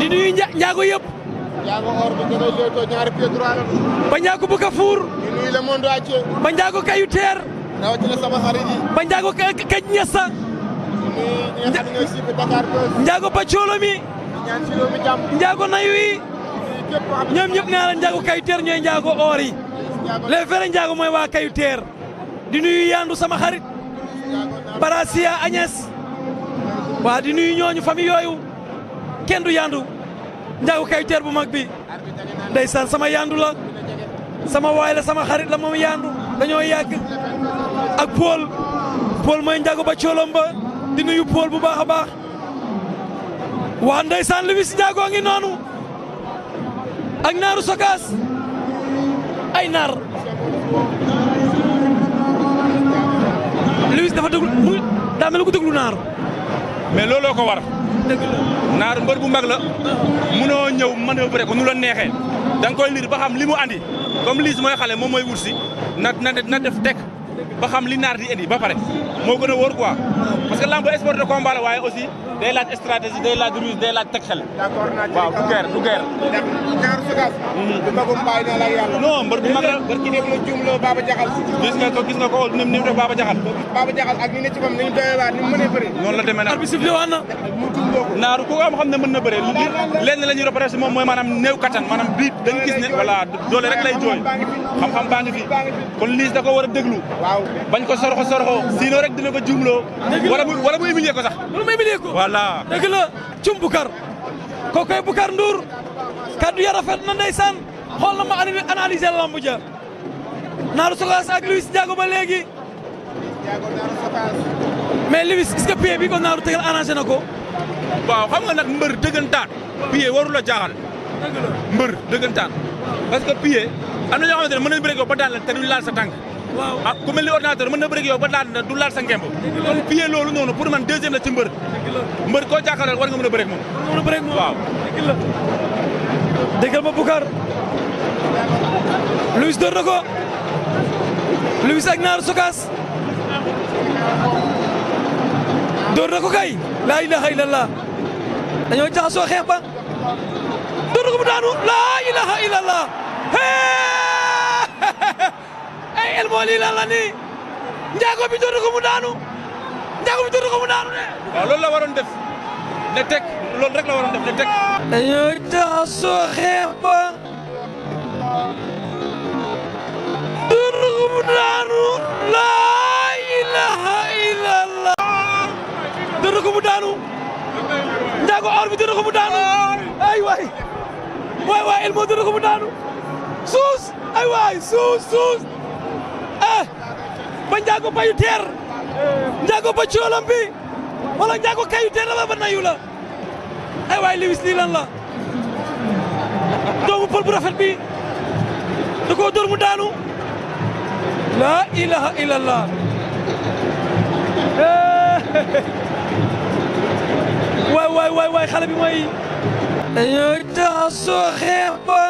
di nuyu njaago yëpp. njaago or bi dangay leetoo ñaari pied droit la. ba njaago bëgg a fuur. di nuyu le monde entier. ba njaago kayu teer. rawatina sama xarit yi. ba njaago kaj ñesa. ñi nga xam ne ñooy suivre Dakar Buzz. njaago ba coolo mi. ñaan ci réew mi jàmm. njaago nayu yi. ñoom ñëpp nee na njaago kayu teer ñooy njaago or yi. les vrais njaago mooy waa kayu teer. di nuyu yandu sama xarit. Barasia Agnès. waa di nuyu ñooñu famille yooyu. kenn du yandu. njaago kayu teer bu mag bi. ndeysaan sama yandu la. sama waay la sama xarit la moom yandu. dañoo yàgg. ak Paul mooy njaago ba coolom ba. di nuyu Paul bu baax a baax. waa ndeysaan Liss Ndiago ngi noonu. ak naaru Sokaas. ay naar. Liss dafa déglu muy daa mel ko déglu naar. mais looloo ko war. dëgg la naar mbër bu mag la. munoo ñëw manœuvrer ko nu la neexee. da nga koy liir ba xam li mu andi. comme Liss mooy xale moom mooy wut si. na def tekk ba xam li naar di indi ba pare. moo gën a wóor quoi. parce que lamb sport de combat la waaye aussi day laaj stratégie day laaj ruse day laaj teg xel. d'accord naa ci waaw du guerre. ndax ñaaru Sokaas. du magum bàyyi na la yàlla. non mbër bu mag la. barki dem la jumloo Baba Jaxal. gis nga ko ni mu def Baba Jaxal. Baba Jaxal ak ni ne ci moom ni mu doyee waar ni mu mënee bëri. noonu la demee nag. arbitre sifflé waat na. mu jumloo ko. naaru ku am xam ne mën na bëre lenn la ñuy représenté moom mooy maanaam néew kattan maanaam biit dañu gis ne voilà doole rek lay jooy xam-xam baa ngi fi kon Liss da ko war a déglu waaw bañ ko sorxo sinon rek dina ko jumloo wala mu humilier ko sax wala mu humilier ko voilà dëgg la cum Boucar kookoy Boucar Ndour kaddu ya rafet na ndeysaan xool na ma analyser lamb ja naaru Sokaas ak Liss Ndiago ba léegi mais Liss est-ce que pied bi ko naaru tegal arrangé na ko waaw xam nga nag mbër dëggantaan pied warul a jaaxal mbër dëggantaan parce que pied am na ñoo xamante ne mën nañu bëre yow ba daan la te duñ laal sa tànk waaw ah ku mel ni ordinateur mën na bëre yow ba daan la du laal sa ngemb kon pied loolu noonu pour man deuxième la ci mbër mbër koo jàkkaarloo war nga mën a bëre ak moom mën a bëre ak moom waaw dëgg la déggal ma Boucar Liss door na ko Liss ak naaru Sokaas door na ko kay laa ilaha illallah dañoo jaxasoo xeex ba door na ko mu daanu laa ilaha illallah ay elmo lii lan la nii Ndiago bi door na ko mu daanu Ndiago bi door na ko mu daanu de waaw loolu la waroon def ne teg loolu rek la waroon def ne teg dañoo jaxasoo xeex ba door na ko mu daanu laa ilaha illallah door na ko mu daanu Ndiago or bi door na ko mu daanu ay waay elmo door na ko mu daanu suus ay waay suus ba Ndiago bayu teer Ndiago ba coolam bi wala Ndiago kayu teer la ba nayu la ay waay Liss lii lan la doomu pël bu rafet bi da koo dóor mu daanu laa ilaha illallah waay xale bi mooy dañoo jaxasoo xeex ba